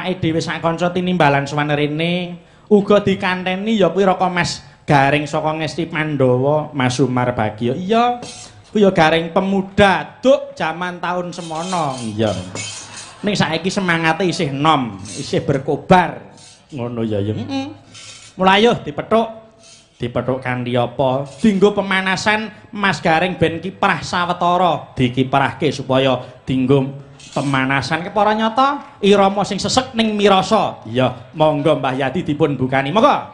Awake dhewe sak kanca tinimbalan sowan rene uga dikanteni ya kuwi Raka Mas Gareng saka Ngesti Pandhawa, Mas Umar Bagio. Iya, kuwi ya Gareng pemuda duk jaman taun semono. Iya. Ning saiki semangate isih nom, isih berkobar. Ngono ya ya. Heeh. Mulayo dipethuk. Dipethuk kanthi apa? Dinggo pemanasan Mas Gareng ben kiprah sawetara, dikiprahke supaya dinggo pemanasan kepara nyata irama sing sesek ning mirasa. Iya, monggo Mbah Yadi dipun bukani. Monggo.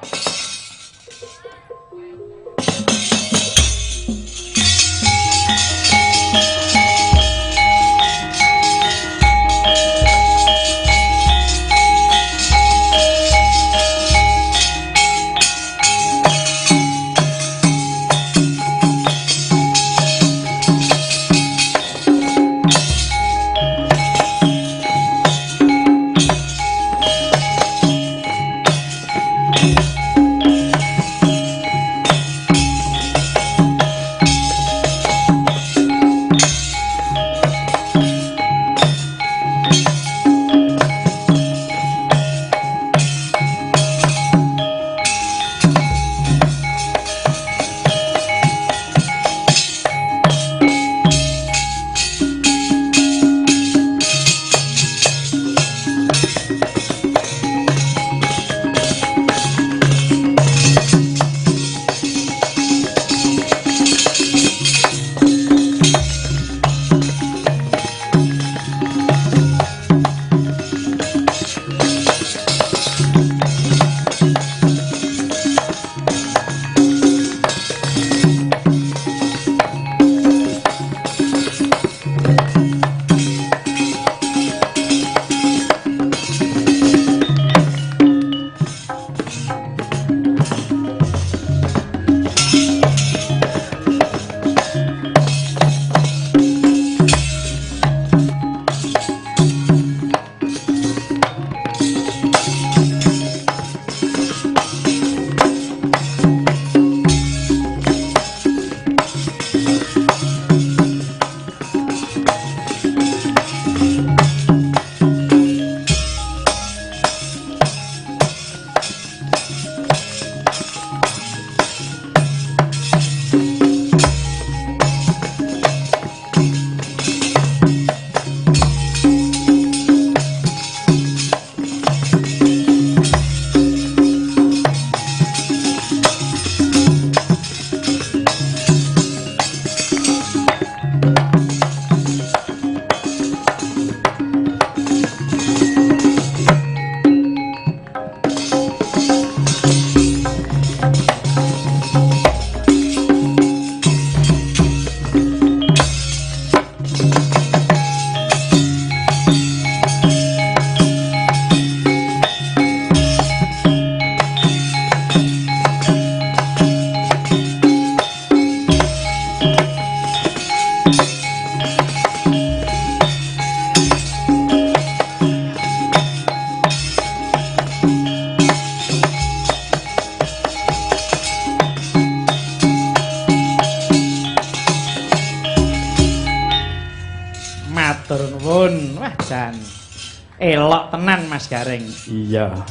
Elok tenan Mas Gareng. Iya.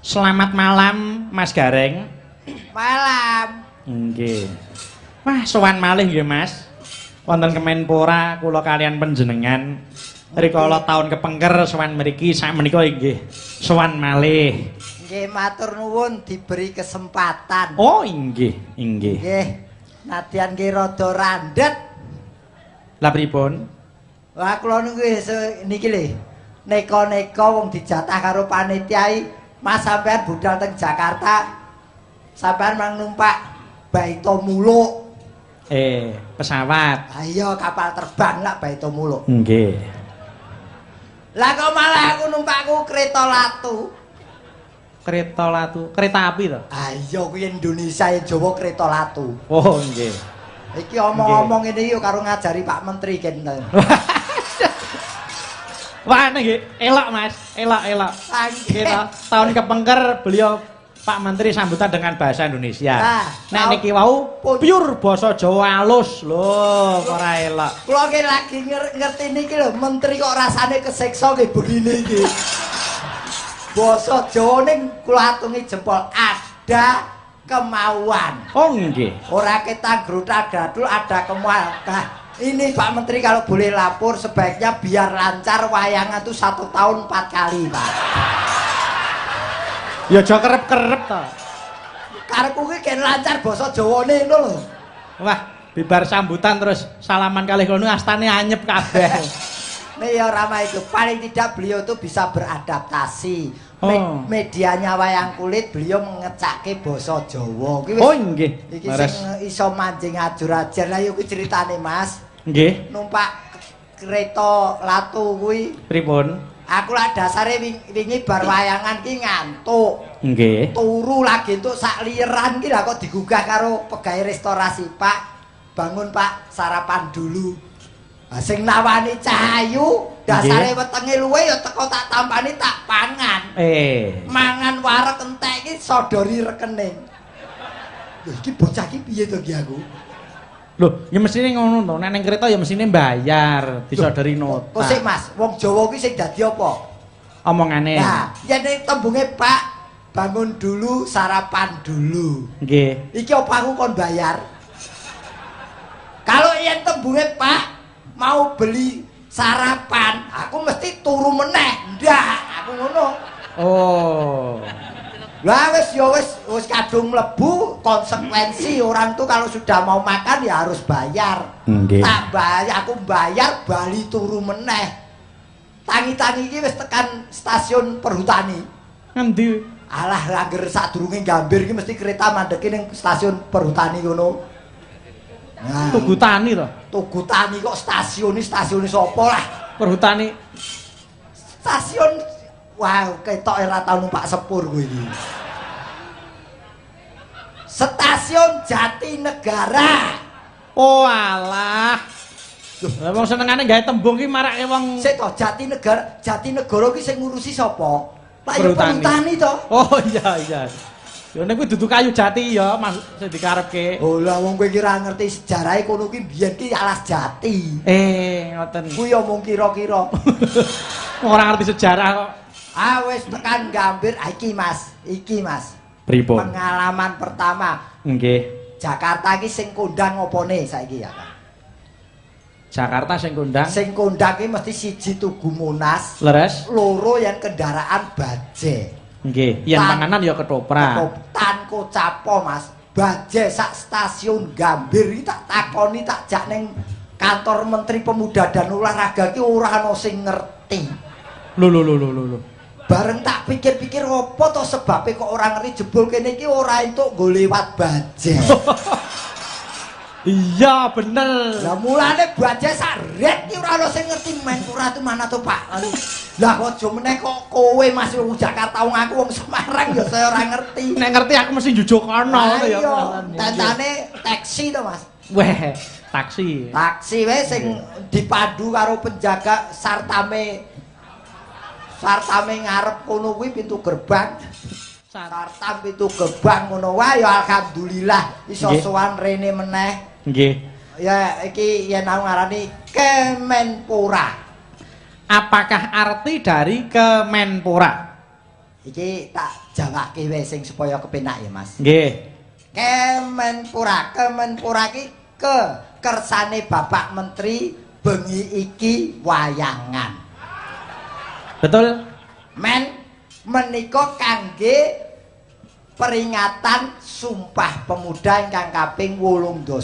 Selamat malam Mas Gareng. Malam. Nggih. Wah, sowan malih nggih Mas. Wonten Kemenpora kula kalian panjenengan. Rikala taun kepengker sowan mriki sakmenika nggih sowan malih. Nggih, matur nuwun diberi kesempatan. Oh, inggih, inggih. Nggih. Nadyan nggih rada randhet. Lah pripun? Wah, kula niku niki lho. Neka-neka wong dijatah karo panitia iki, Mas sampean budal teng Jakarta. Sampean mang numpak Baito Muluk. Pesawat. Ha iya, kapal terbang lak Baito Muluk. Nggih. Lah kok malah aku numpakku kereta latu. Kereta latu, kereta api to? Ha iya, kuwi Indonesia ya Jawa kereta latu. Oh, nggih. Iki omong-omong ngene iki karo ngajari Pak Menteri kene. Wah, nggih, elok Mas, elok elok. Nggih. Tahun kepengker beliau Pak Menteri sambutan dengan bahasa Indonesia. Nah, nek niki wau pure basa Jawa alus lho, ora elok. Kula ki lagi ngerti niki lho, menteri kok rasane kesiksa nggih begini iki. Basa Jawa ning kula atungi jempol, ada kemauan. Oh nggih. Ora ketang grutal-gratul, ada kemauan. Nah, ini Pak Menteri kalau boleh lapor, sebaiknya biar lancar wayangan tuh 1 tahun 4 kali, Pak. Ya aja kerep-kerep to. Karepku ki ben lancar basa Jawane ngono lho. Wah, bibar sambutan terus salaman kalih kono astane anyep kabeh. Nih ya Rama itu paling tidak beliau tuh bisa beradaptasi. Oh. Medianya wayang kulit beliau mengecake basa Jawa. Kuwi wis Oh nggih. iki Leres. sing iso manjing ajur-ajar. Lah ya kuwi ceritane, Mas. Nggih. Numpak kereta latu kuwi Pripun? aku lah dasare wingi bar wayangan ki ngantuk. Nggih. Turu lagi entuk sak liran ki lah kok digugah karo pegawai restorasi, "Pak, bangun Pak, sarapan dulu." Lah sing nawani cahayu, dasare wetenge luwe ya teko tak tampani, tak pangan. Mangan wareg entek iki sodori rekening. Lho, iki bocah iki piye to ki aku? Lho, ya mestine ngono to. Nek ning kereta ya mestine bayar, disodori nota. Kok sik, Mas, wong Jawa ki sing dadi apa? Omongane. Nah, yen ning tembunge "Pak, bangun dulu, sarapan dulu." Nggih. Iki apa aku kon bayar? Kalau yen tembunge "Pak, mau beli sarapan," aku mesti turu meneh. Ndak, aku ngono. Oh. Lah wis ya wis wis kadung mlebu konsekuensi, orang tuh kalau sudah mau makan ya harus bayar. Nggih. Tak bayar, aku bayar bali turu meneh. Tangi-tangi iki wis tekan stasiun Perhutani. Ngendi? Alah, langger sadurunge Gambir iki mesti kereta mandeki ning stasiun Perhutani kono. Nah, Tugu Tani to. Tugu Tani kok stasiun, stasiun sapa lah? Perhutani. Stasiun, wah, ketok ora tau numpak sepur kowe iki. Stasiun Jatinegara. Oh alah. Lah wong senengane gawe tembung ki marake wong. Sik to, Jatinegara, Jatinegara ki sing ngurusi sapa? Lah ya Perhutani. Perhutani to. Oh iya. Ya nek kuwi dudu kayu jati ya, Mas, sing dikarepke. Oh lah wong kowe iki ora ngerti sejarahe, kono ki biyen ki alas jati. Eh, ngoten. Kuwi ya mung kira-kira. Wong ora ngerti sejarah kok. Ah wis tekan Gambir, ah, iki Mas, iki Mas. Pripun? Pengalaman pertama Nggih. Jakarta iki sing kondang opone saiki ya, Kang? Jakarta sing kondang. Sing kondang ki mesti siji Tugu Monas, Leres. loro yang kendaraan bajai. Nggih. Yen panganan ya ketoprak. Tanko capo, Mas. Bajai sak stasiun Gambir iki tak takoni, tak jak ning kantor Menteri Pemuda dan Olahraga ki ora ana sing ngerti. Lho lho lho lho lho. Bareng tak pikir-pikir apa to sebabe kok ora ngerti, jebul kene iki ora entuk nggo liwat bajai. Iya, bener. Lah mulane bajai sak ret ki ora ana sing ngerti. Menpora itu mana tuh, Pak? Anu, lah aja meneh kok kowe, Mas, wong Jakarta, wong aku wong Semarang ya saya ora ngerti. Nek ngerti aku mesti njujuk kono ngono ya. Iya, tentane taksi to, Mas. Weh, taksi. Taksi wae sing dipandu karo penjaga sartame. Sartame ngarep kono kuwi pintu gerbang. Sartam pintu gerbang ngono wae ya alhamdulillah iso sowan rene meneh. Nggih. Ya iki yen aku ngarani Kemenpora. Apakah arti dari Kemenpora? Iki tak jawabke wae sing supaya kepenak ya, Mas. Nggih. Kemenpora, Kemenpora iki ke kersane Bapak Menteri bengi iki wayangan. Betul? Men menika kangge peringatan Sumpah Pemuda ingkang kaping 89.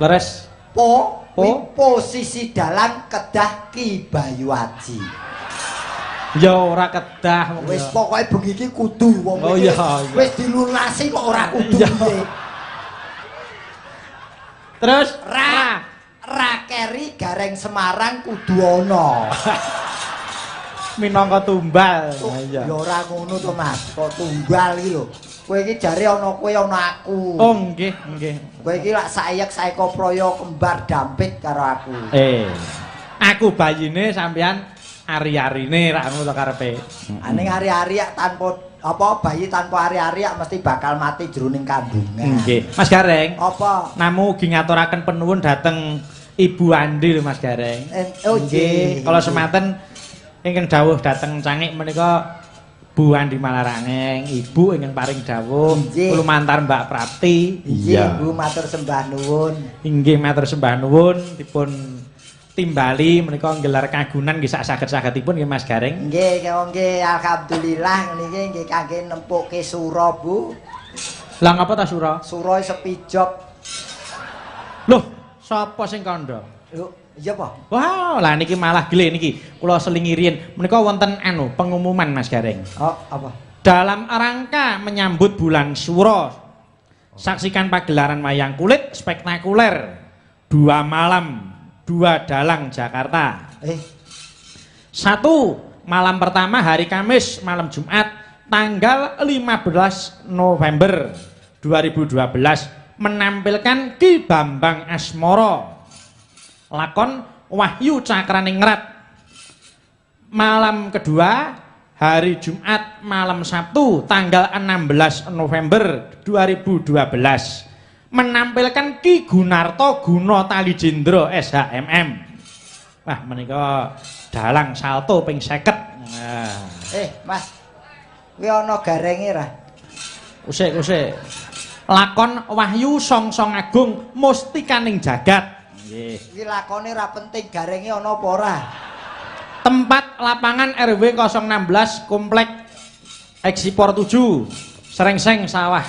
Leres. Po, Po? kuwi posisi dalang kedah Ki Bayu Aji. Ya ora kedah wong Wis ya. pokoke bengi iki kudu wong Oh, iki iya, wis, iya. wis dilunasi kok ora kudu piye. Terus Ra ra keri Gareng Semarang kudu ana. Minangka tumbal. Iya. Ya ora ngono to, Mas, kok tumbal iki lho. Kowe iki jare ana kowe ana aku. Oh nggih, nggih. Kowe iki lak saeyek saeka praya kembar dampit karo aku. Eh. Aku bayine, sampean ari-arine, rak ngono to karepe. Aning ari-ari tanpa apa, bayi tanpa ari-ari mesti bakal mati jroning kandungan. Nggih. Mas Gareng, Apa? Namu ugi ngaturaken penuwun dhateng Ibu Andi lho, Mas Gareng. Oh, nggih. Kalau semanten Ingkang dawuh dhateng Cangik menika Bu Andi Malarangeng, Ibu ingkang paring dawuh lumantar Mbak Prapti. Iya, Bu, matur sembah nuwun. Inggih, matur sembah nuwun dipun timbali menika nggelar kagunan nggih sak saged-sagedipun nggih Mas Gareng. Nggih, nggih, alhamdulillah niki nggih kangge nempukke sura, Bu. Lah ngapa ta sura? Sura sepi job. Loh, sapa sing kandha? Lho, iya apa? Wah, lah niki malah gile niki. Kula selingi riyin menika wonten anu pengumuman Mas Gareng. Oh, apa? Dalam rangka menyambut bulan Suro, saksikan pagelaran wayang kulit spektakuler 2 malam 2 dalang Jakarta. 1 malam pertama hari Kamis malam Jumat tanggal 15 November 2012 menampilkan Ki Bambang Asmoro lakon Wahyu Cakraningrat. Malam kedua hari Jumat malam Sabtu tanggal 16 November 2012 menampilkan Ki Gunarto Guno Talijendro SHMM. Wah, menika dalang salto ping 50. Nah. Mas. Kuwi ana garenge ra? Usik, usik. Lakon Wahyu Songsong Agung Mustikaning Jagat. Nggih. Kuwi lakone ra penting, garenge ana apa ora? Tempat lapangan RW 016 Komplek Eksipor 7 Srengseng Sawah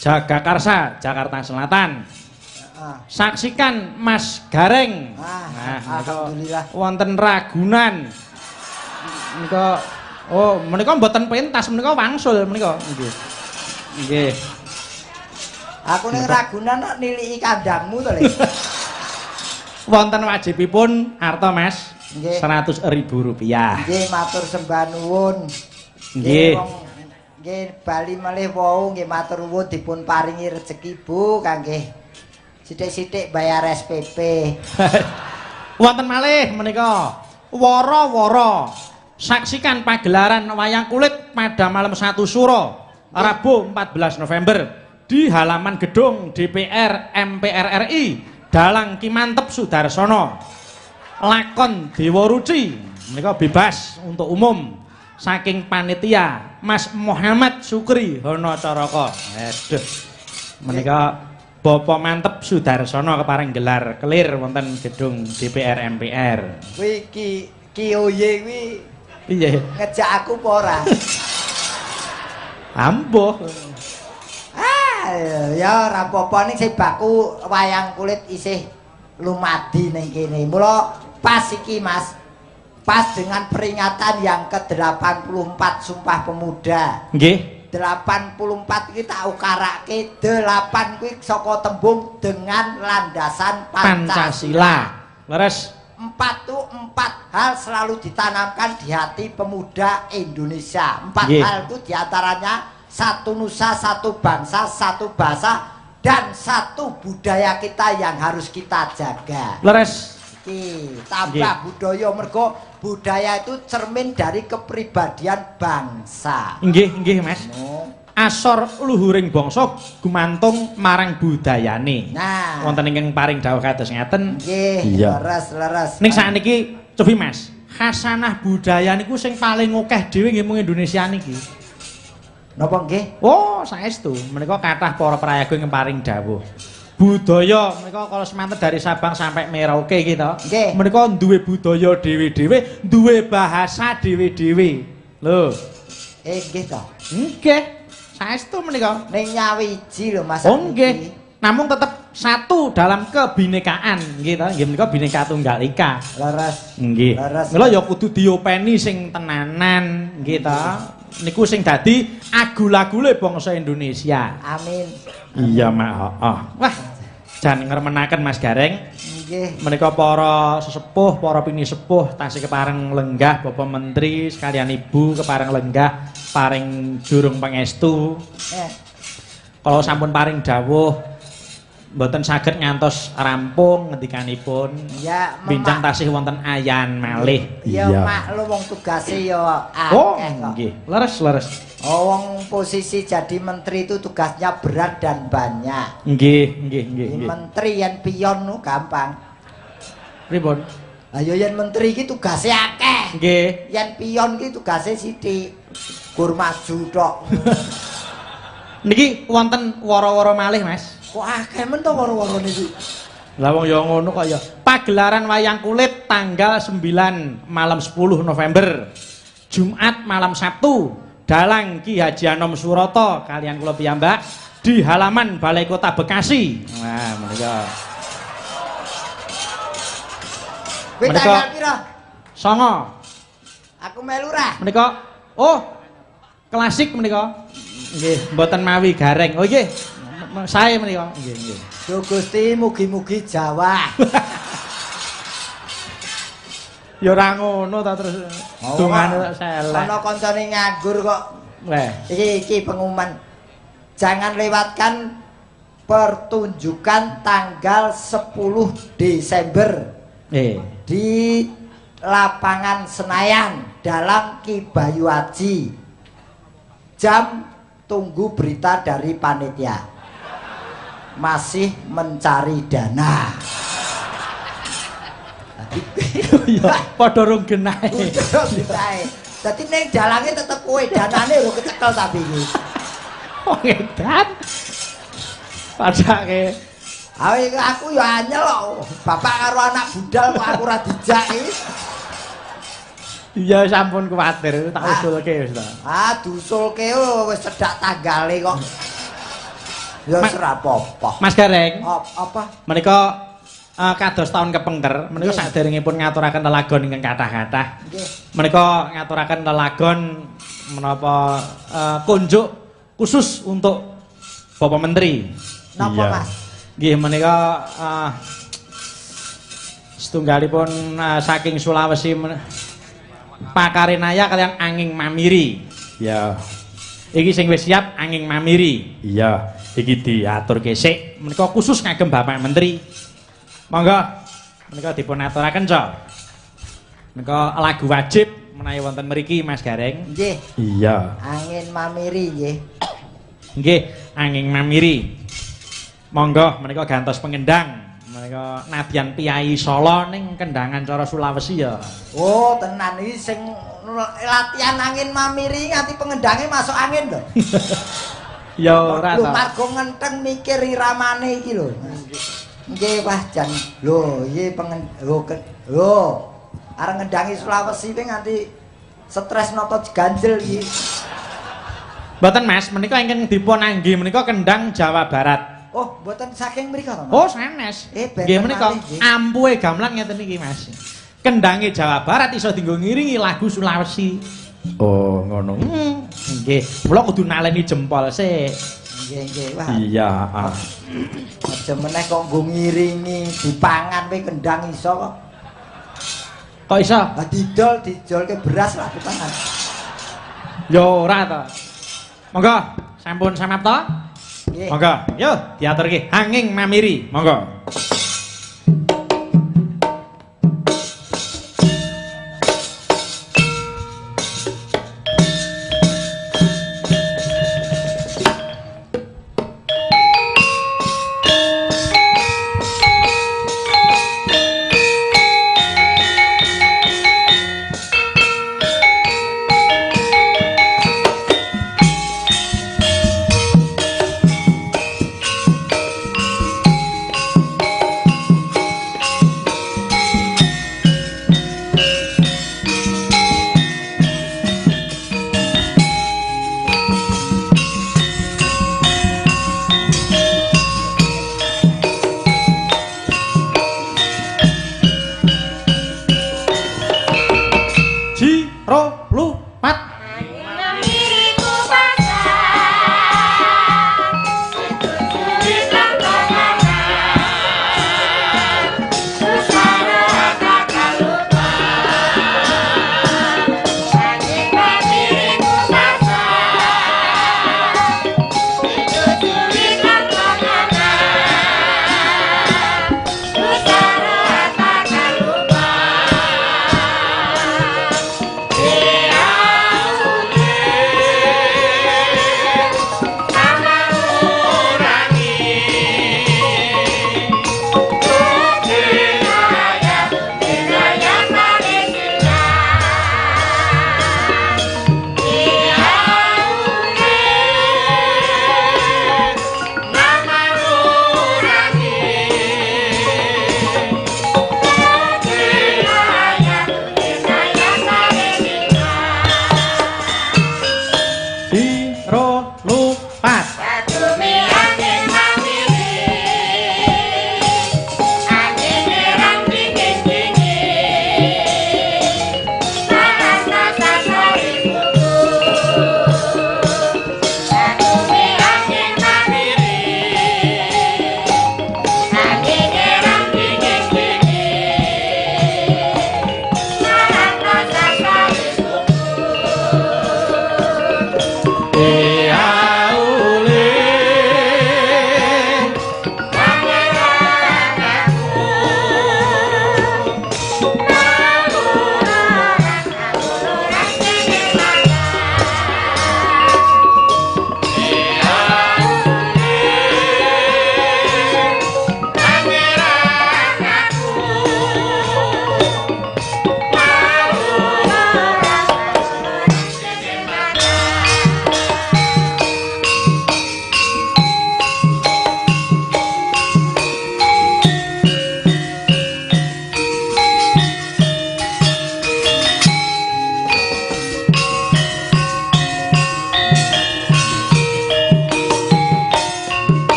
Jagakarsa, Jakarta Selatan. Saksikan Mas Gareng. Ah, Nah, alhamdulillah. Wonten Ragunan. Menika oh, menika mboten pentas, menika wangsul menika. Nggih. Nggih. Aku ning Ragunan kok niliki kandangmu to, Le. Wonten wajibipun arta Mas. Nggih. 100.000 rupiah. Nggih, matur sembah nuwun. Nggih. Nggih, bali malih wau nggih matur nuwun dipun paringi rejeki Bu kangge sithik-sithik bayar SPP. Wonten malih menika wara-wara. Saksikan pagelaran wayang kulit pada malam 1 Suro Rabu 14 November di halaman gedung DPR MPR RI Dalang Ki Manteb Sudarsono. Lakon Dewa Ruci menika bebas untuk umum saking panitia Mas Muhammad Sukri Hono Caraka. Aduh. Menika Bapak Manteb Sudarsono kepareng gelar kelir wonten gedung DPR MPR. Kuwi Ki Ki Oye kuwi piye? Ngejak aku apa ora? Ambuh. Ah, ya ora apa-apa ning sing baku wayang kulit isih lumadi ning kene. Mula pas iki Mas. Pas dengan peringatan yang ke-84 Sumpah Pemuda. Nggih. 84 iki tak ukarake 8 kuwi saka tembung dengan landasan Pancasila. Pancasila. Leres. 4 tuh 4 hal selalu ditanamkan di hati pemuda Indonesia. 4 Nggih. hal itu diantaranya satu nusa, satu bangsa, satu bahasa, dan satu budaya kita yang harus kita jaga. Leres. Iki tambah budaya, mergo budaya itu cermin dari kepribadian bangsa. Nggih, nggih Mas. No. Asor luhuring bangsa gumantung marang budayane. Nah. Wonten ingkang paring dawuh kados ngaten. Nggih, Iya. leres, leres. Ning sakniki cobi Mas, khasanah budaya niku sing paling akeh dhewe nggih mung Indonesia niki. Napa nggih? Oh, saestu. Menika kathah para prayaga ingkang paring dawuh. Budaya menika kalau semanten dari Sabang sampai Merauke iki to. Nggih. Menika duwe budaya dhewe-dhewe, duwe bahasa dhewe-dhewe. Lho. Nggih to. Nggih. Saestu menika. Ning nyawiji lho Mas. Oh nggih. Namung tetep satu dalam kebinekaan nggih to. Nggih menika Bhinneka Tunggal Ika. Leres. Nggih. Leres. Mila ya kudu diopeni sing tenanan nggih to. Niku sing dadi agul-agule bangsa Indonesia. Amin. Iya, Mak. Heeh. Wah, jan ngremenaken Mas Gareng. Nggih. Menika para sesepuh, para pinisepuh tasih kepareng lenggah Bapak Menteri sekalian Ibu kepareng lenggah paring jurung pangestu. Kalau sampun paring dawuh mboten saged ngantos rampung ngendikanipun. Ya, bincang tasih wonten ayan malih. Ya maklum wong tugase ya akeh Oh, kok. nggih. Leres, leres. Oh, wong posisi jadi menteri itu tugasnya berat dan banyak. Nggih, nggih, nggih, nggih. Menteri yen pion nu gampang. Pripun? Lah ya yen menteri iki tugase akeh. Nggih. Yen pion iki tugase sithik. Gur maju tok. Niki wonten wara-wara malih, Mas. Kok akeh men to wara-wara niki? Lah wong ya ngono kok ya. Pagelaran wayang kulit tanggal 9 malam 10 November. Jumat malam Sabtu, dalang Ki Haji Anom Suroto kalian kula piyambak di halaman Balai Kota Bekasi. Wah, menika. Kuwi tanggal pira? 9. Aku melu ra. Menika oh, klasik menika. Nggih, mboten mawi gareng. Oh nggih. Sae menika. Nggih, nggih. Duh Gusti, mugi-mugi Jawa. Ya ora ngono ta terus dongane tak selek. Ana kancane nganggur kok. Leh. Iki pengumuman. Jangan lewatkan pertunjukan tanggal 10 Desember. Di lapangan Senayan dalam Ki Bayu Aji. Jam tunggu berita dari panitia. Masih mencari dana. Iya, padha rung genahe. Dadi ning dalange tetep kowe, danane lho kecekel tapi iki. Wong edan. Padake. Awe aku ya anyel kok. Bapak karo anak budal kok aku ora dijak iki. Iya sampun kuwatir, tak usulke wis ta. Ah, diusulke wis cedhak tanggale kok. Ya wis ora apa-apa. Mas Gareng. Apa? Menika kados taun kepengker, menika saderengipun ngaturaken lelagon ingkang kathah-kathah. Nggih. Menika ngaturaken lelagon menapa kunjuk khusus untuk Bapak Menteri. Napa, Mas? Nggih menika setunggalipun saking Sulawesi Pakarinaya kalian Anging Mamiri. Ya. Iki sing wis siap Anging Mamiri. Iya, iki diaturke sik menika khusus kagem Bapak Menteri. Monggo menika dipun aturaken, Cok. Menika lagu wajib menawi wonten mriki Mas Gareng. Nggih. Iya. Angin Mamiri nggih. Nggih, Angin Mamiri. Monggo menika gantos pengendang. Menika nadyan Piyai Solo ning kendangan cara Sulawesi ya. Oh, tenan iki sing latihan Angin Mamiri nganti pengendange masuk angin lho. Ya ora ta. Lho margo ngenteng mikir iramane iki lho. Nggih, wah jan. Lho, iki lho lho. Arep ngendangi Sulawesi kuwi nganti stres nata ganjel iki. Mboten Mas, menika ingkang dipun anggi menika kendang Jawa Barat. Oh, mboten saking mriko to, Mas? Oh, sanes. Nggih menika ampuhe gamelan ngeten iki, Mas. Kendange Jawa Barat iso dienggo ngiringi lagu Sulawesi. Oh, ngono. Nggih, kula kudu naleni jempol sik. Nggih, nggih. Wah. Iya, heeh. Aja meneh kok nggo ngiringi dipangan kowe kendang iso kok. Kok iso? Lah didol, dijolke beras lah dipangan. Ya ora to. Monggo, sampun samapta? Nggih. Monggo, yo diaturke Anging Mamiri. Monggo.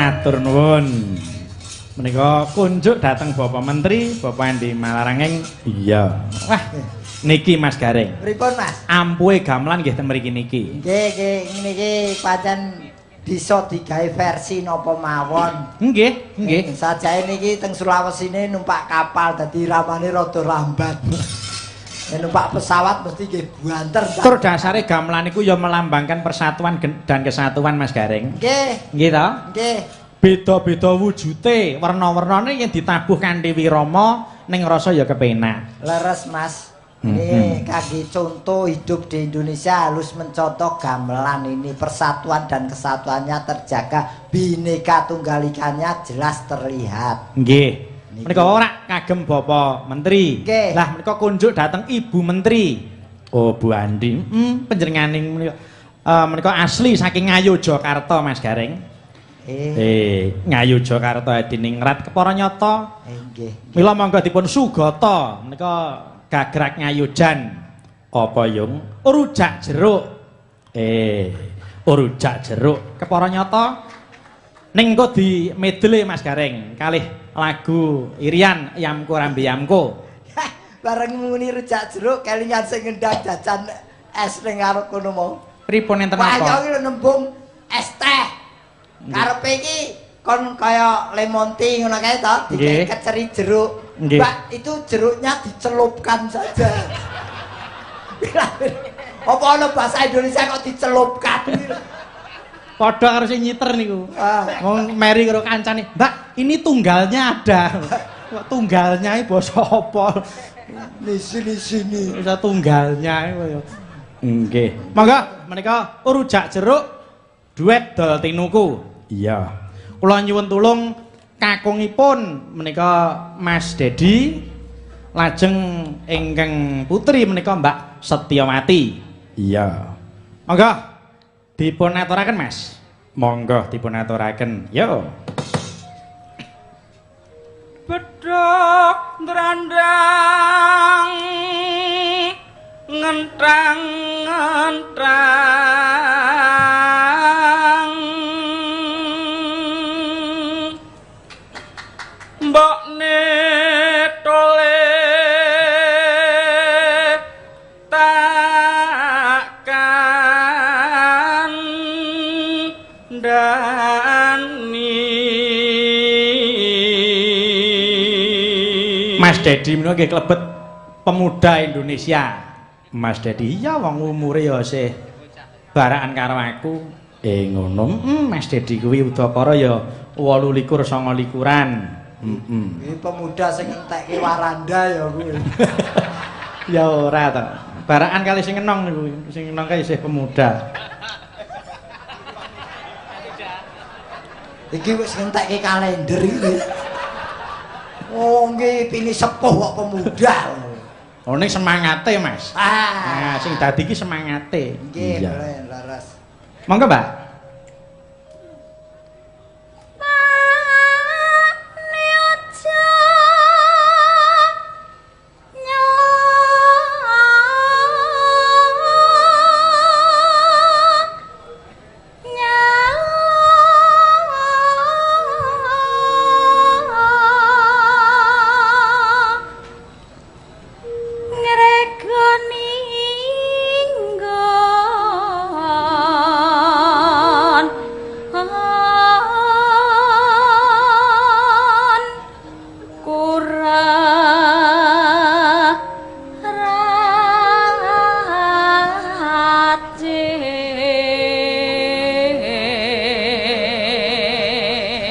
Matur nuwun. Menika kunjuk dhateng Bapak Menteri, Bapak Andi Malarangeng. Iya. Wah, niki Mas Gareng. Pripun, Mas? Ampuhe gamelan nggih ten mriki niki. Nggih, nggih, niki pancen bisa digawe versi napa mawon. Nggih, nggih. Sajae niki teng Sulawesine numpak kapal dadi ramane rada lambat. Nek numpak pesawat mesti nggih banter. Tur dasare gamelan iku ya melambangkan persatuan dan kesatuan Mas Gareng. Nggih. Nggih ta? Nggih. Beda-beda wujute, werna-wernane yen ditabuh kanthi wirama ning rasa ya kepenak. Leres, Mas. Ini kangge contoh hidup di Indonesia harus mencontoh gamelan ini, persatuan dan kesatuannya terjaga, bineka tunggal ikanya jelas terlihat. Nggih. Menika ora kagem Bapak Menteri. Nggih. Lah menika kunjuk dhateng Ibu Menteri. Oh, Bu Andi. Panjenenganing menika menika asli saking Ngayogyakarta, Mas Gareng. Ngayogyakarta Hadiningrat kepara nyata. Nggih. Mila monggo dipun sugata menika gagrak Ngayojan. Apa yung rujak jeruk. Rujak jeruk kepara nyata. Ning engko di medle Mas Gareng kalih lagu Irian Yamko Rambe Yamko. Bareng muni rujak jeruk kelingan sing ngendang jajan es ning ngarep kono mau. Pripun enten apa? Wah, iki nembung es teh. Karepe iki kon kaya lemon tea ngono kae to, dikeceri jeruk. Mbak, itu jeruknya dicelupkan saja. Apa ana bahasa Indonesia kok dicelupkan? Padha karo sing nyiter niku. Wong meri karo kancane, "Mbak, ini tunggalnya ada." Kok tunggalnya iki basa apa? Di sini-sini. Bisa tunggalnya iku ya. Nggih. Monggo menika rujak jeruk duet dol tinuku. Iya. Kula nyuwun tulung kakungipun menika Mas Dedi, lajeng ingkang putri menika Mbak Setiawati. Iya. Monggo dipun aturaken, Mas. Monggo dipun aturaken. Yo. Bedhok ndrandang ngentrang ngentrang mbokne tole takkan dani. Mas Dedi menika nggih klebet pemuda Indonesia. Mas Dedi iya wong umure ya isih barakan karo aku. Ngono. Mas Dedi kuwi udakara ya 28 29-an. Iki pemuda sing entekke waranda ya kuwi. Ya ora to. Barakan kali sing enong niku, sing enong kae isih pemuda. Iki wis ngentekke kalender iki. Oh, nggih pini sepuh kok pemuda. Oh, ning semangate, Mas. Ah. Nah, sing dadi iki semangate. Nggih, leres. Monggo, Mbak.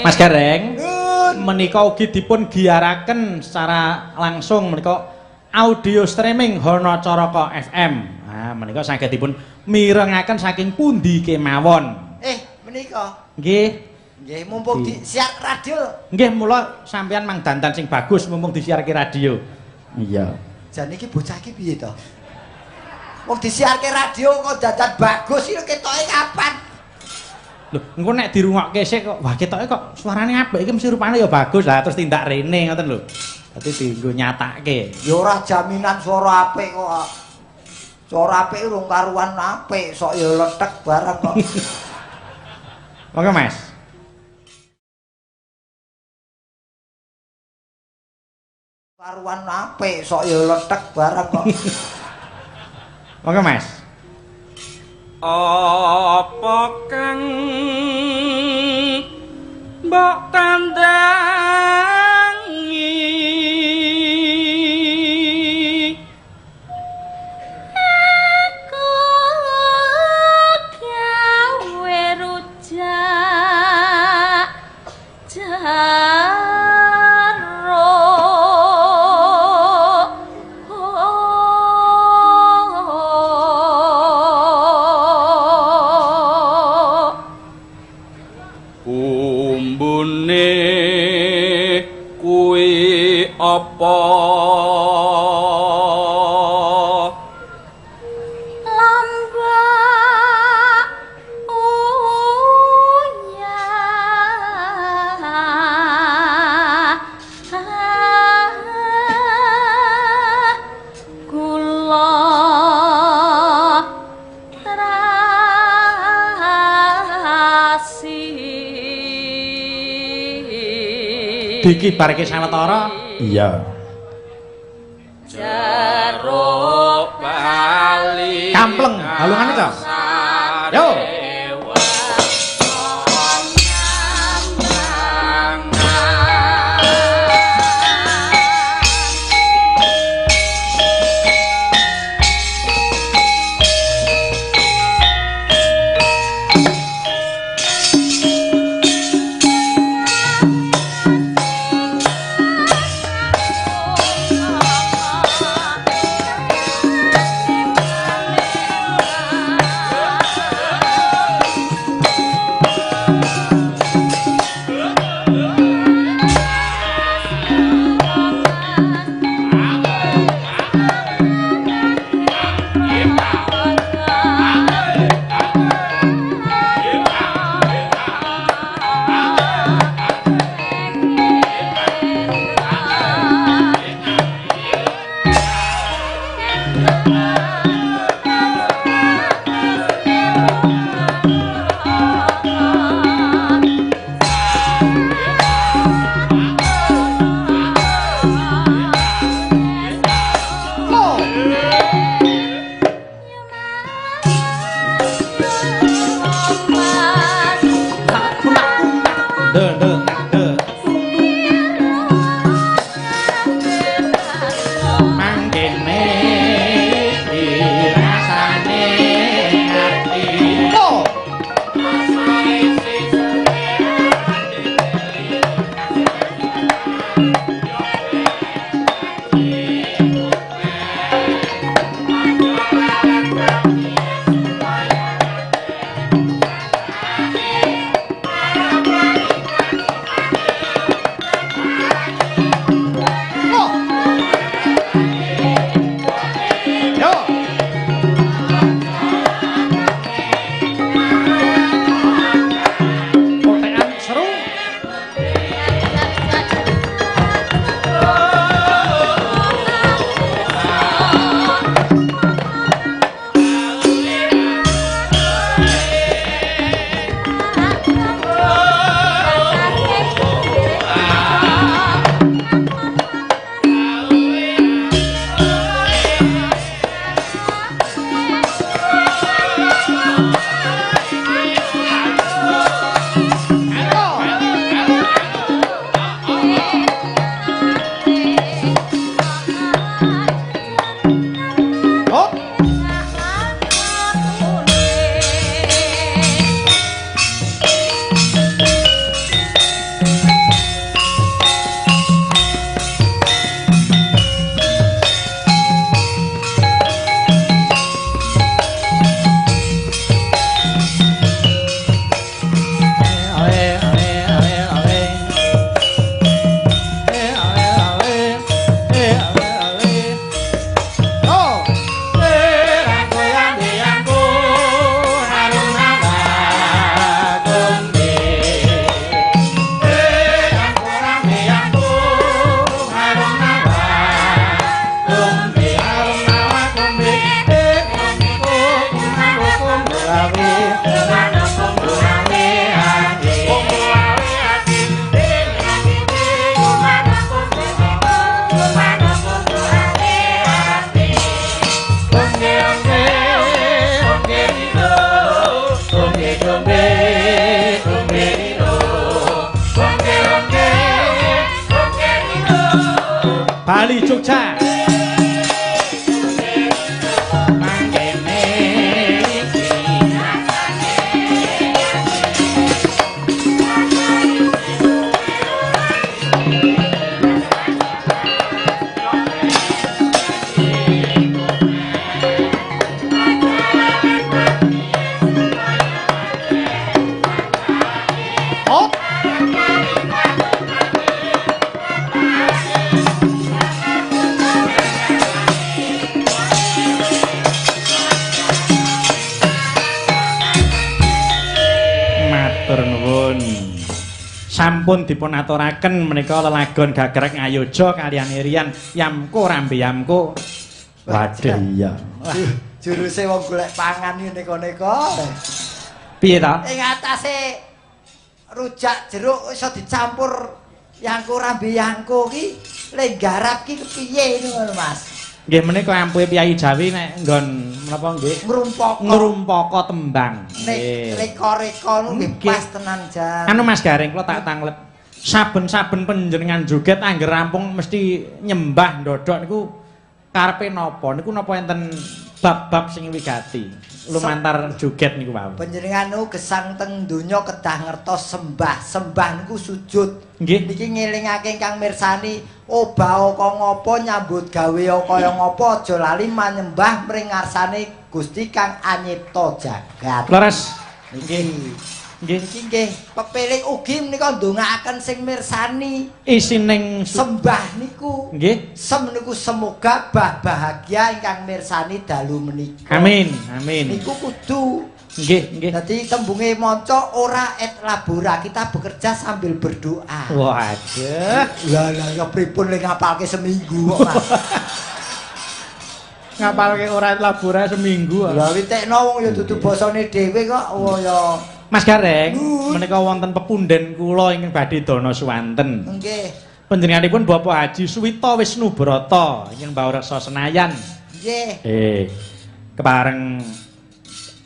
Mas Gareng, menika ugi dipun giyaraken secara langsung menika audio streaming Hono Caraka FM. Nah, menika saged dipun mirengaken saking pundi kemawon. Menika. Nggih. Nggih, mumpung disiar radio. Nggih, mula sampeyan mang dandan sing bagus mumpung disiarke radio. Iya. Jan iki bocah iki piye to? Wong disiarke radio kok dandan bagus iki ketoke kapan? Lho, engko nek dirungokke sik kok wah ketoke kok suarane apik iki mesti rupane ya bagus lah terus tindak rene ngoten lho. Dadi dienggo nyatake. Ya ora jaminan suara apik kok. Suara apik urung karuan apik, sok ya lethek barang kok. Monggo, Mas. Karuan apik sok ya lethek barang kok. Monggo Mas. Apa kang mbok tandangi aku gawe rujak jaruk bumbune kuwi apa lombok uyah gula terasi. Dikibarke sawetara? Iya. Jeruk bali Kampleng, halungane to? Yo. Bali Jogja. Mangkene iki. Oh. Matur nuwun. Sampun dipun aturaken menika lelagon gagrag Ngayoja kaliyan Irian Yamko Rambe Yamko. Waduh iya. Wah, Juruse wong golek pangan iki neko-neko. piye ta? Ing atase rujak jeruk iso dicampur yangko rambe yangko ki le garap ki kepiye ngono Mas. Nggih menika ampuhe Piyayi Jawi nek nggon menapa nggih? Ngrumpaka. Ngrumpaka tembang. Nek reka-reka nu nggih Nggih. pas tenan jan. Anu Mas Gareng kula tak tanglet. Saben-saben panjenengan joget angger rampung mesti nyembah ndodhok niku karepe napa? Niku napa enten bab-bab sing wigati lumantar joget niku wau. Panjenengan niku gesang teng donya kedah ngertos sembah. Sembah niku sujud. Nggih. Niki ngelingake ingkang mirsani obah kaya ngapa nyambut gawe kaya ngapa aja lali manyembah mring ngarsane Gusti kang anyipta jagat. Leres. Niki. Nggih. Niki nggih pepiling ugi menika ndongaaken sing mirsani Isining sembah niku. nggih. Sem niku semoga bah bahagia ingkang mirsani dalu menika. Amin. Amin. Niku kudu. Nggih, nggih. Dadi tembunge maca ora et labora, kita bekerja sambil berdoa. Waduh. Lah lah ya pripun le ngapalke seminggu kok Mas. Ngapalke ora labora seminggu. Lah witekno wong ya dudu basane dhewe kok. Oh ya. Mas Gareng, menika wonten pepunden kula ingkang badhe dana suwanten. Nggih. Panjenenganipun Bapak Haji Suwito Wisnu Brata ingkang mbaureksa Senayan. Nggih. Kepareng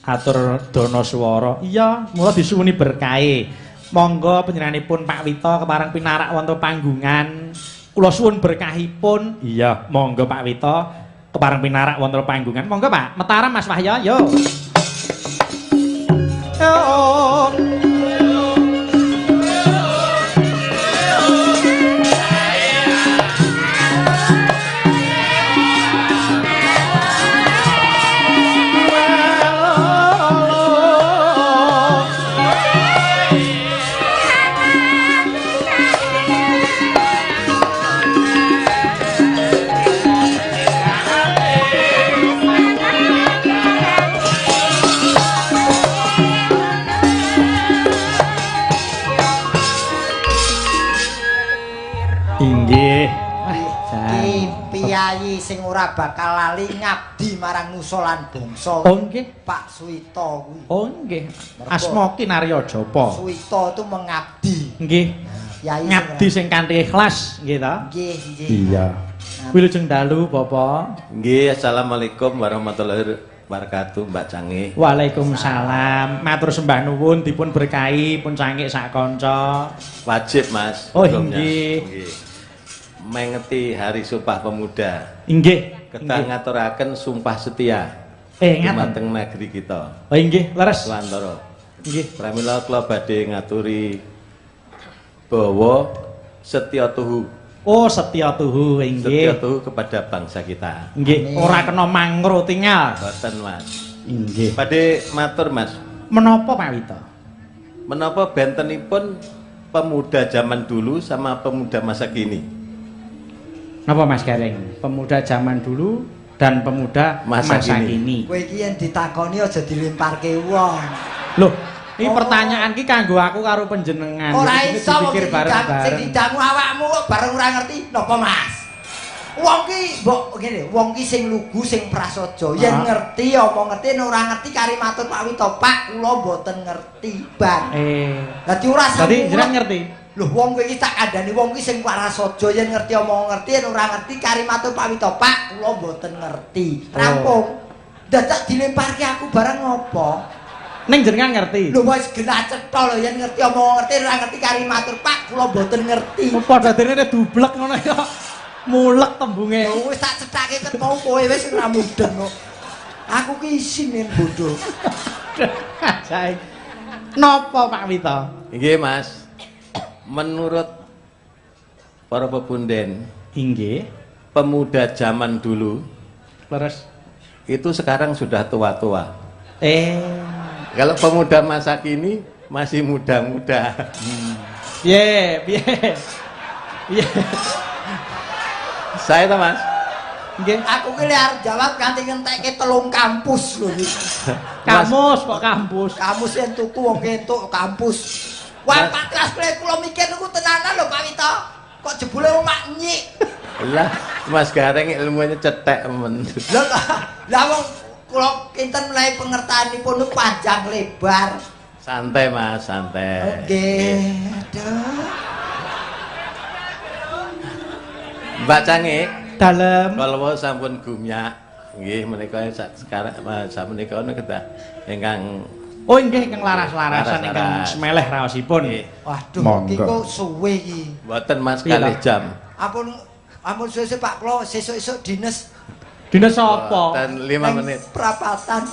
atur dana swara. Iya, mula disuwuni berkahe. Monggo panjenenganipun Pak Wito kepareng pinarak wonten panggungan. Kula suwun berkahipun. Iya, monggo Pak Wito kepareng pinarak wonten panggungan. Monggo Pak, Mataram Mas Wahya, yo. Oh. Inggih. Iki piyayi sing ora bakal lali ngabdi marang nusa lan bangsa. Oh nggih. Pak Suwito kuwi. Oh nggih. Asma Kinarya Japa. Suwito itu mengabdi. Nggih. Piyayi sing Ngabdi sing kanthi ikhlas nggih ta? Nggih, nggih. Iya. Wilujeng dalu Bapak. Nggih, assalamualaikum warahmatullahi wabarakatuh Mbak Canggih. Waalaikumsalam. Matur sembah nuwun dipun berkahi pun cangik sak kanca. Wajib Mas. Oh, hukumnya. nggih. Nggih. Mengeti Hari Sumpah Pemuda. Inggih. Kedah ngaturaken sumpah setia Ngaten. dumateng negeri kita. Oh inggih, leres. Swantara. Nggih. Pramila kula badhe ngaturi bahwa setya tuhu, Oh, setya tuhu setya inggih. tuhu kepada bangsa kita. Nggih, ora kena mangro tingal. Boten Mas. Inggih. Badhe matur Mas, Menapa Pak Wito? menapa bentenipun pemuda zaman dulu sama pemuda masa kini? Napa Mas Gareng? Pemuda zaman dulu dan pemuda masa, Masa kini. kini. Kowe iki yen ditakoni aja dilemparke wong. Loh, ini Oh. pertanyaan ki kanggo aku karo panjenengan. Ora Ini iso wong dipikir sing sing bareng-bareng. didangu awakmu kok bareng ora ngerti napa Mas. Wong ki mbok ngene, wong ki sing lugu sing prasaja. Yen Ah. ngerti apa ngerti nek ora ngerti kari matur Pak Wito, Pak kula mboten ngerti, Bang. Dadi ora Dadi sanggup. jenengan ngerti? Lho wong kowe iki tak kandhani wong ki sing prasaja yen ngerti omong ngerti yen ora ngerti kari matur Pak Wito, Pak kula mboten ngerti. Rampung. Dadak dilemparke aku bareng ngopo? Ning jenengan ngerti. Lho wis genah cetha lho yen ngerti omong ngerti ora ngerti kari matur Pak kula mboten ngerti. Padha dene dublek ngono ya. Mulek tembunge. Lho wis tak cethake ket mau kowe wis ora mudeng kok. Aku ki isin yen bodho. Ajaib. Napa Pak Wito? Nggih, Mas. Menurut para pepunden, Inggih. Pemuda zaman dulu Leres. Itu sekarang sudah tua-tua. Kalau pemuda masa kini masih muda-muda. Piye, piye? Piye? Saya toh, Mas. Nggih. Aku ki lek arep jawab kanthi ngentekke 3 kampus lho iki. Kamus kok kampus. Kamus yen tuku wong entuk kampus. Wah, Mas. Pak Klas kula mikir niku tenanan lho Pak Wito. Kok jebule wong mak nyik. Lah, Mas Gareng ilmunya cetek men. Lah lah wong kula kinten menawi pengertaanipun niku panjang lebar. Santai, Mas, santai. Oke. Aduh. Mbak Cangik, Dalem. Kalau sampun gumyak, nggih menika sekarang sapunika kedah ingkang Oh inggih ingkang laras-larasan ingkang Laras-laras. semeleh raosipun. Nggih. Waduh, Monggo. iki kok suwe iki. Mboten Mas Piye, kalih Pak? jam. Ampun ampun suwe-suwe Pak kula sesuk-esuk dines Dines sapa? Dan 5 neng menit. Prapatan.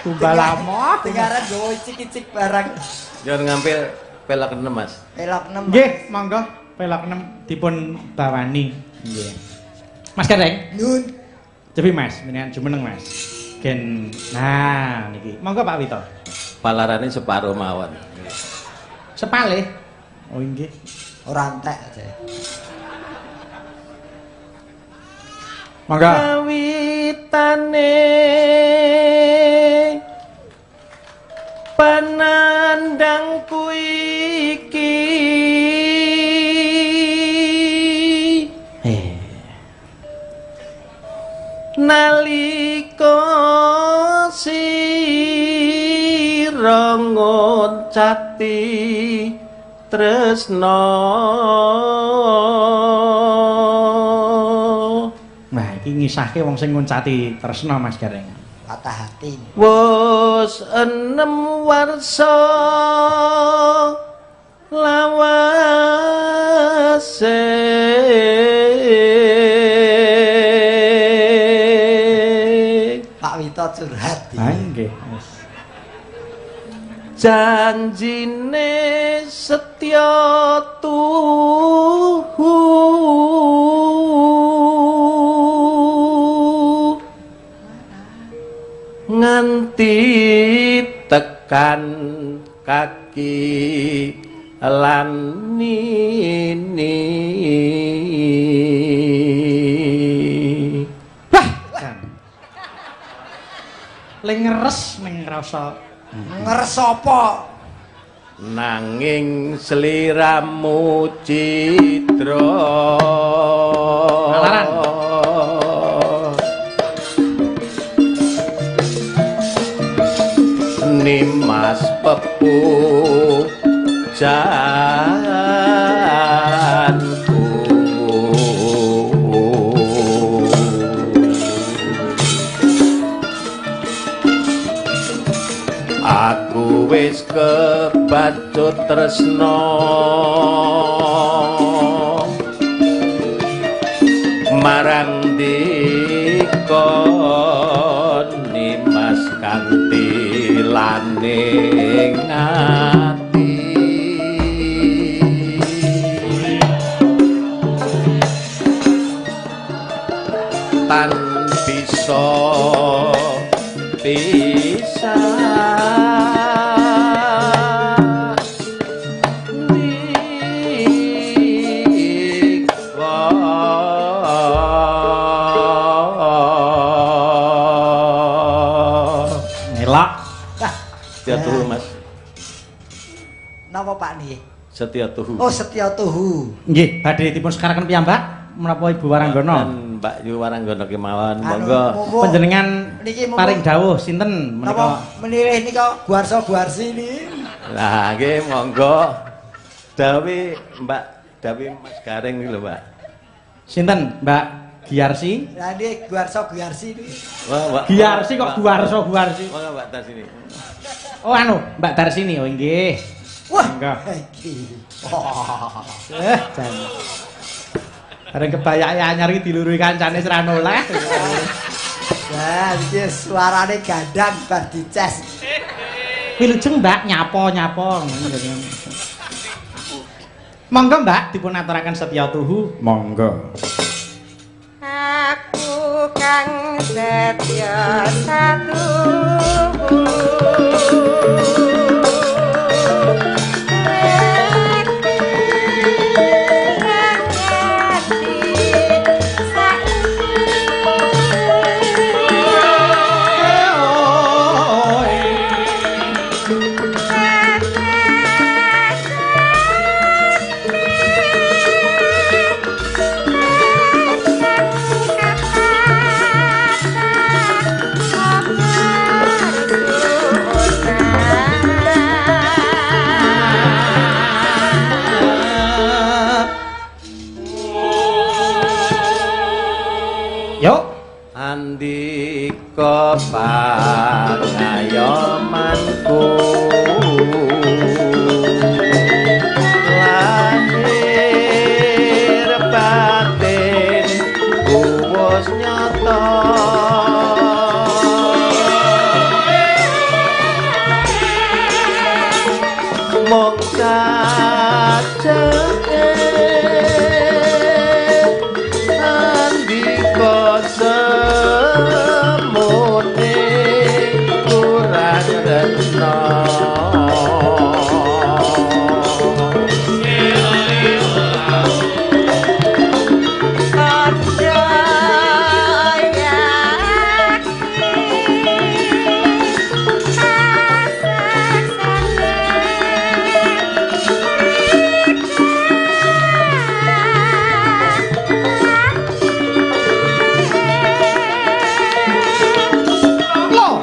Tumbal amoh. Dengaran nggawa icik-icik barang. Jangan ngambil pelok 6, Mas. Pelok 6. Nggih, monggo pelok 6 dipun bawani. Nggih. Mas Gareng, Nun. cepi Mas, jenengan jumeneng Mas. Gen nah niki. Monggo Pak Wito. Palarane separo mawon. Sepalih. Oh inggih. Ora entek aja. Monggo. Kawitane panandangku iki nalika sira ngoncati tresna. Nah, iki ngisahke wong sing nguncati tresna Mas Gareng. Patah hati. Wus enem warsa lawase. Pak Wito curhat iki. Ah nggih. Wis. Janjine setya tuhu nganti tekan kaki lan nini. Wah, jan. Le ngeres ning rasa Ngeres apa? Nanging sliramu cidra. Lalaran. Nimas pepu janku aku wis kebacut tresna marang dika nimas kanthi laning ati tan bisa pisah dika. Ngelak. Setia tuhu Mas. Napa Pak niki? Setia tuhu. Oh, setya tuhu. Nggih, badhe dipun sekaraken piyambak menapa Ibu Waranggono? Dan Mbak Yu Waranggono kemawon, Anu, monggo. monggo. Panjenengan Niki monggo. paring dawuh sinten Napa menika? menilih nika guarso-guarsi niki? Lah nggih monggo. Dawi Mbak, dawi Mas Gareng iki lho, Mbak. Sinten Mbak Giarsi? Lah niki guarso-guarsi niki. Wah, Mbak. Giarsi kok Mbak. Guarso Guarsi. Monggo Mbak Tarsini. Oh anu, Mbak Tarsini. Oh nggih. Wah, Monggo. iki. Wah. Jan. Bareng kebayake anyar iki dilurui kancane wis ra noleh. Lah, iki suarane gandang bar dices. Wilujeng Mbak nyapa-nyapa ngono. Monggo Mbak dipun aturaken setya tuhu. Monggo. Aku kang setya satu. Yuk. Andika pangayomanku lahir batin wis nyata mung sajake andika semune kurang retna. Lho.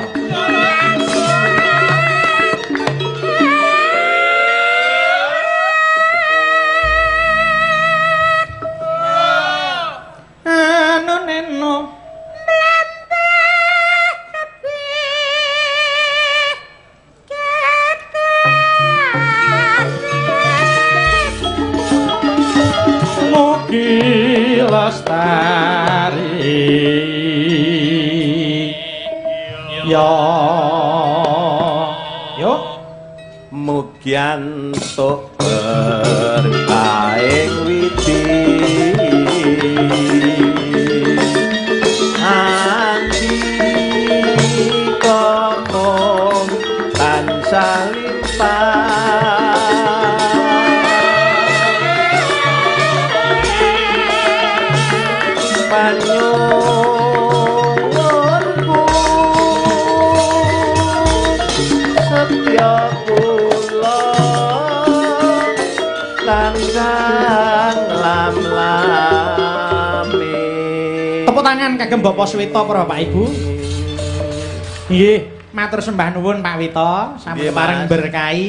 Anu neno. Mugi lestari. Ya. Yuk. Mugi antuk berkahing widi andika mung tansah limpah panyuwunku setya kula tansah lam-lami. Tepuk tangan kagem Bapak Suwito para Bapak Ibu. Nggih, matur sembah nuwun Pak Wito, sampun Nggih, pareng Mas. berkahi.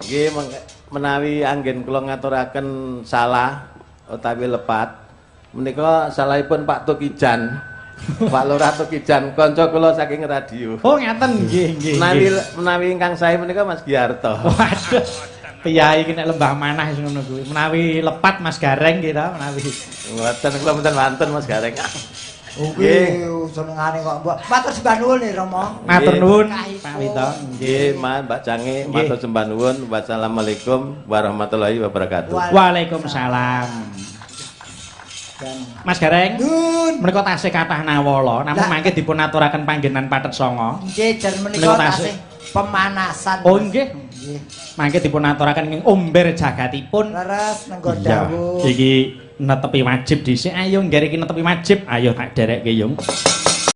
Nggih, menawi anggen kula ngaturaken salah utawi lepat menika salahipun Pak Tukijan. Pak Lurah Tukijan kanca kula saking radio. Oh, ngaten nggih, nggih. Menawi nggih. menawi ingkang sae menika Mas Giarto. Waduh. Piyai iki nek lembah manah wis ngono kuwi. Menawi lepat Mas Gareng nggih ta, menawi. Mboten kula mboten wonten Mas Gareng. Kuwi senengane kok mbok. Matur sembah nuwun nih Rama. Matur Nggih. nuwun Pak Wito. Nggih, Mas Mbak Cange, Nggih. matur sembah nuwun. Wassalamualaikum warahmatullahi wabarakatuh. Waalaikumsalam. Mas Gareng, Nun. menika tasih kathah nawala, namung Lah. mangke dipun aturaken panggenan Pathet Sanga. Nggih, jan menika Menika tasih. tasih pemanasan. Oh nggih, Nggih. mangke dipun aturaken ing omber jagatipun. Leres nenggo Iya, dawuh. iki netepi wajib dhisik. Ayo nggere iki netepi wajib. Ayo tak derekke, Yung.